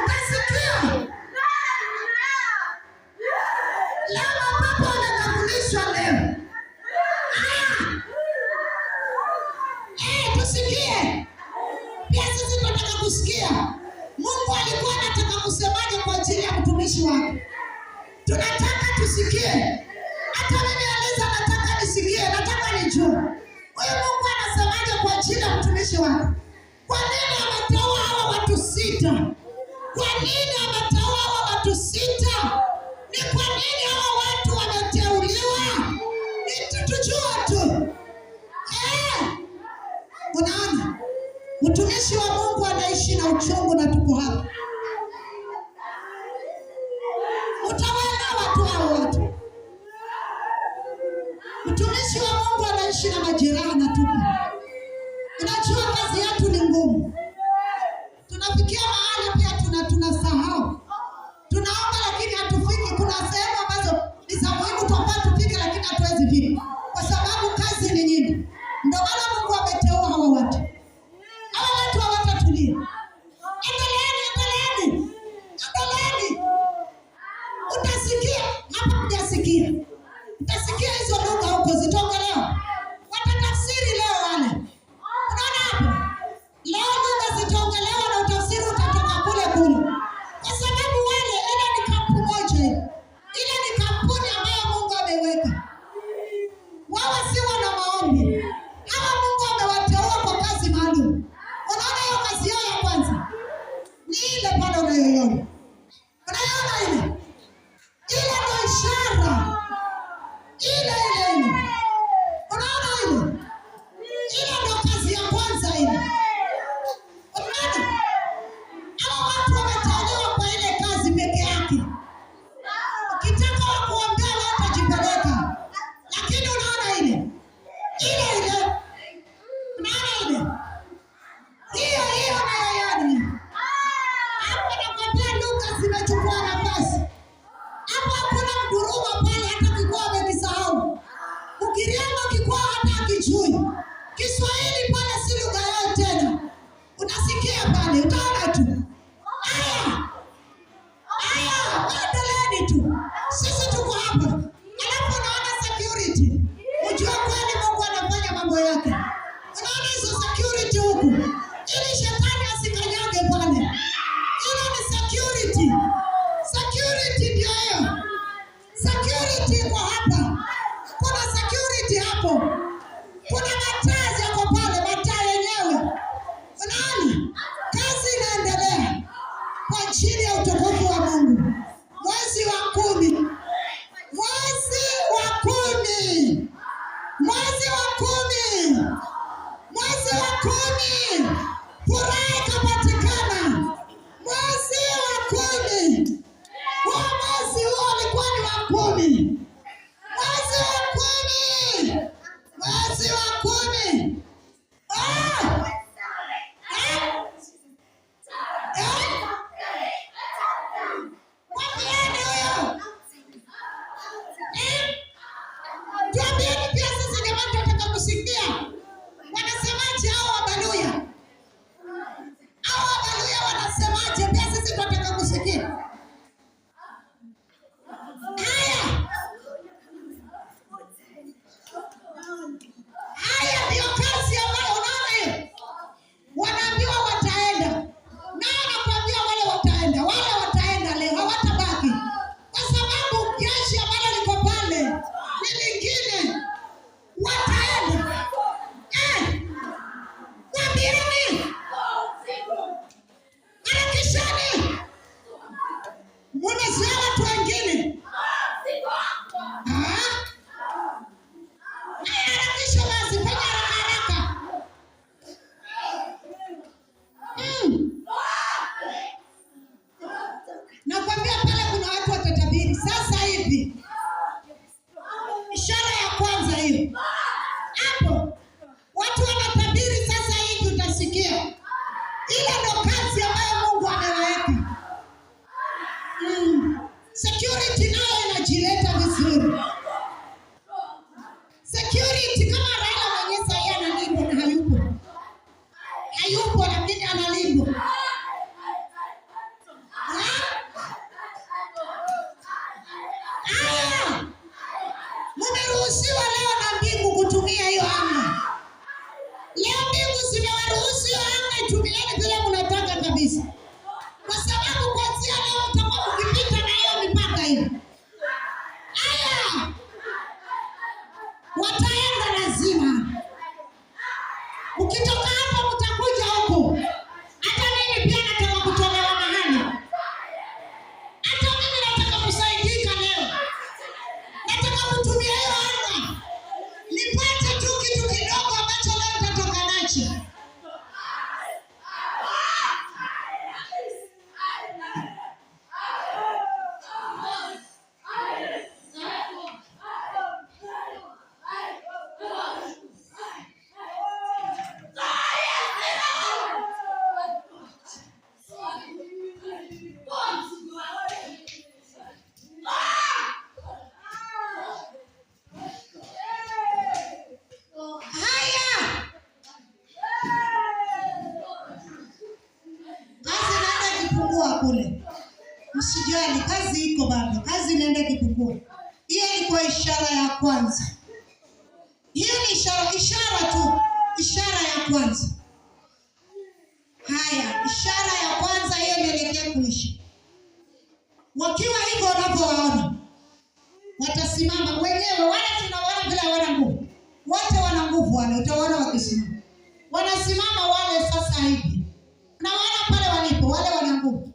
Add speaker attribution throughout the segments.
Speaker 1: Utasikia. Leo mapepo wanakabulishwa leo. Haya. Tusikie. Pia sisi tunataka kusikia. Mungu alikuwa anataka kusemaje kwa ajili ya mtumishi wake? Tunataka tusikie. Hata mimi Eliza nataka nisikie, nataka nijue. Huyu Mungu anasemaje kwa ajili ya mtumishi wake? Kwa nini ameteua hawa watu sita? Kwa nini ameteua hawa watu sita? Ni kwa nini hawa watu wameteuliwa? Ni tujue tu. Unaona? Mtumishi wa Mungu anaishi na uchungu na tuko hapa. Utawaelewa tu hao watu. Mtumishi wa Mungu anaishi na majeraha na tuko. Unajua kazi yetu ni ngumu. Tunafikia mahali pia tunasahau. Tunaomba lakini hatufiki. Kuna sehemu ambazo ni za muhimu twafaa tufike, lakini hatuwezi fika kwa sababu kazi ni nyingi. Ndio maana Mungu ameteua hawa watu. Hawa watu hawatatulia. Endeleeni, endeleeni, endeleeni. Utasikia hapa, hujasikia. Utasikia hizo lugha huko zitoke leo, watatafsiri leo wale. Unaona hapo, leo lugha zitaongelewa na utafsiri utatoka kule kule, kwa sababu wale, ile ni kampuni moja, ile ni kampuni ambayo Mungu ameiweka. Wao si wana maombi hawa, Mungu amewateua kwa kazi maalum. Unaona hiyo kazi yao ya kwanza ni ile pale unayoiona, unaiona ile ile, ndio ishara ile ile ile, unaona ile ile, ndio kazi ya kwanza ile. Unaona hawa watu wameteuliwa kwa ile kazi peke yake. Ukitaka wakuombea wewe utajipeleka, lakini unaona ile ile ile, unaona ile hiyo hiyo unayoiona hapo, nakwambia lugha zimechukua nafasi hapo. Hakuna mduruma pale, hata kikuwa amekisahau. Ukiriama kikuwa hata akijui Kiswahili pale, si lugha yao tena. Unasikia pale, utaona tu. Haya haya, endeleeni tu, sisi tuko hapa. Alafu unaona security, ujue kweli Mungu anafanya mambo yake. Unaona hizo security huku, ili shetani asikanyage pale. Ile ni security, security ndio hiyo. Security iko hapa, kuna security hapo, kuna mataa yako pale, mataa yenyewe. Unaona kazi inaendelea kwa ajili ya utukufu wa Mungu. Mwezi wa 10, mwezi wa 10, mwezi wa 10, mwezi wa 10, furaha ikapatikana. Mwezi wa 10, huo mwezi huo ulikuwa ni wa 10, mwezi wa 10, mwezi wa 10. Ah! Eh? Eh? ikipungua kule. Msijali, kazi iko bado, kazi inaenda ikipungua. Hiyo ilikuwa ishara ya kwanza. Hiyo ni ishara, ishara tu, ishara ya kwanza. Haya, ishara ya kwanza hiyo inaelekea kuisha. Wakiwa hivyo wanavyowaona, watasimama wenyewe. Wale tunawaona vile hawana nguvu, wote wana nguvu wale, utawaona wakisimama, wanasimama wale sasa hivi, nawaona pale walipo, wale wana nguvu,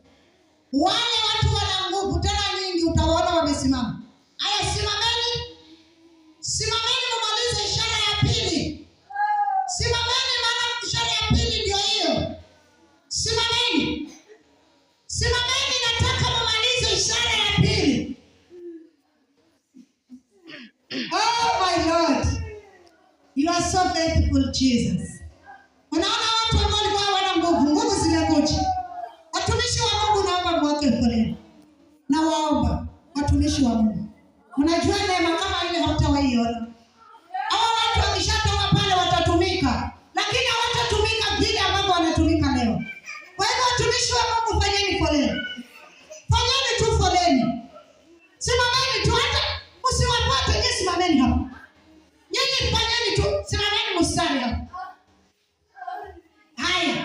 Speaker 1: wale watu wana nguvu tena nyingi, utawaona wamesimama. Haya, simameni, simameni mumalize ishara ya pili. Simameni, maana ishara ya pili ndio hiyo. Simameni, simameni, nataka mumalize ishara ya pili. Oh my Lord, you are so faithful Jesus. Unaona watu ambao walikuwa hawana nguvu, nguvu zimekuja. Watumishi wa Mungu, naomba mwake foleni. Na waomba watumishi wa Mungu, unajua neema kama ile hautawaiona. Hawa watu wakishatoka pale watatumika, lakini hawatatumika vile ambavyo wanatumika leo. Kwa hivyo watumishi wa Mungu, fanyeni foleni, fanyeni tu foleni, simameni tu, hata msiwafuate nyinyi, simameni hapa nyinyi, fanyeni tu, simameni mstari hapa. Haya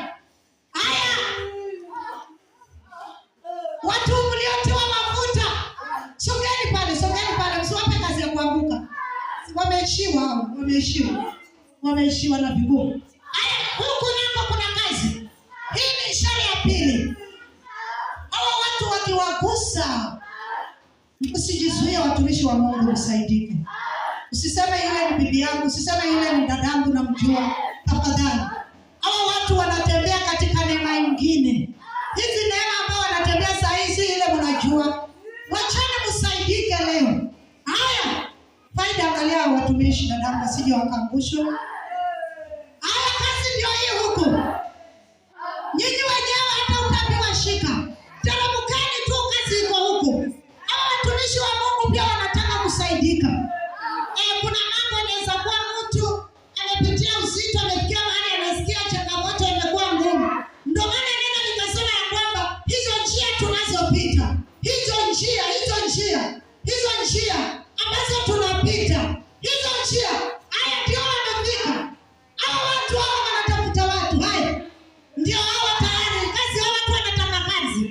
Speaker 1: haya, watu mliotiwa mafuta, sogeni pale, sogeni pale, msiwape kazi ya kuanguka. Wameishiwa hao, wameishiwa, wameishiwa na vigumu. Haya, huku nako kuna kazi. Hii ni ishara ya pili. Hawa watu wakiwagusa, msijizuie, watumishi wa Mungu, msaidike. Usiseme yule ni bibi yangu, usiseme yule ni dadangu namjua. Tafadhali, hawa watu wanatembea katika neema nyingine. Hizi neema ambao wanatembea saa hizi, ile mnajua. Wachane msaidike leo. Haya, faida, angalia hao watumishi dadangu, wasije wakaangushwa. Haya, kazi ndio hii huku. Nyinyi wenyewe hata utaambiwa shika. Teremkeni tu, kazi iko huku. Hawa watumishi wa Mungu pia wanataka kusaidika. Kuna mambo inaweza kuwa mtu amepitia uzito, amefikia mahali anasikia changamoto imekuwa ngumu. Ndio maana neno likasema ya kwamba hizo njia tunazopita, hizo njia, hizo njia, hizo njia ambazo tunapita, hizo njia, haya ndio wamefika. Hawa watu hawa wanatafuta watu, haya ndio hawa tayari kazi, hawa watu wanataka kazi,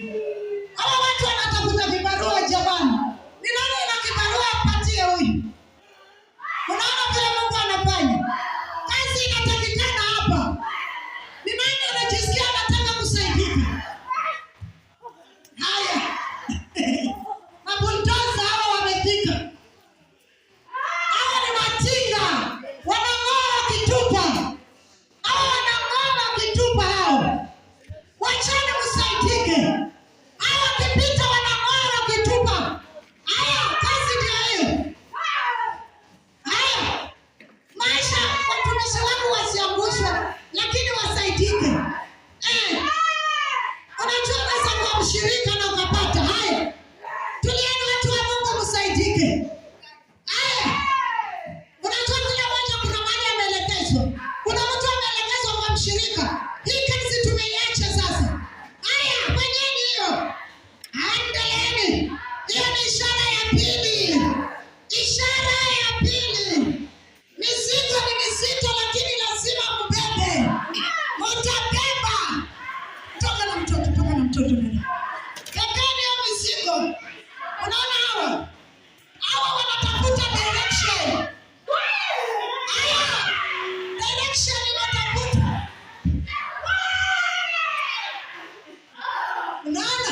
Speaker 1: hawa watu wanatafuta vibarua. Jamani, ni nani ana kibarua apatie huyu? Unaona vile Mungu anafanya kazi, inatakikana hapa. Ni nani anajisikia anataka kusaidika? Haya, mabuldoza hawa wamefika. Hawa ni matinga, wanang'oa wakitupa. Hawa wanang'oa wakitupa hao. Wachane msaidike. Hawa wakipita wanang'oa wakitupa. Haya, kazi ndio hiyo. Haya, maisha watumishi wangu wasiangushwe, lakini wasaidike. Unajua unaweza kuwa mshirika na ukapata. Haya, tulieni watu wa Mungu, msaidike. Haya, unajua kila mmoja kuna mahali ameelekezwa. Kuna mtu ameelekezwa kwa mshirika. Hii kazi tumeiacha sasa. Haya, fanyeni hiyo. Endeleeni. Hiyo ni ishara ya pili. Ishara ya pili. Mizigo ni mizito, lakini lazima mbebe. Mtabeba. Toka na mtoto, toka na mtoto dada. Bebeni hiyo mizigo. Unaona hawa? Hawa wanatafuta direction. Haya, direction inatafuta. Unaona?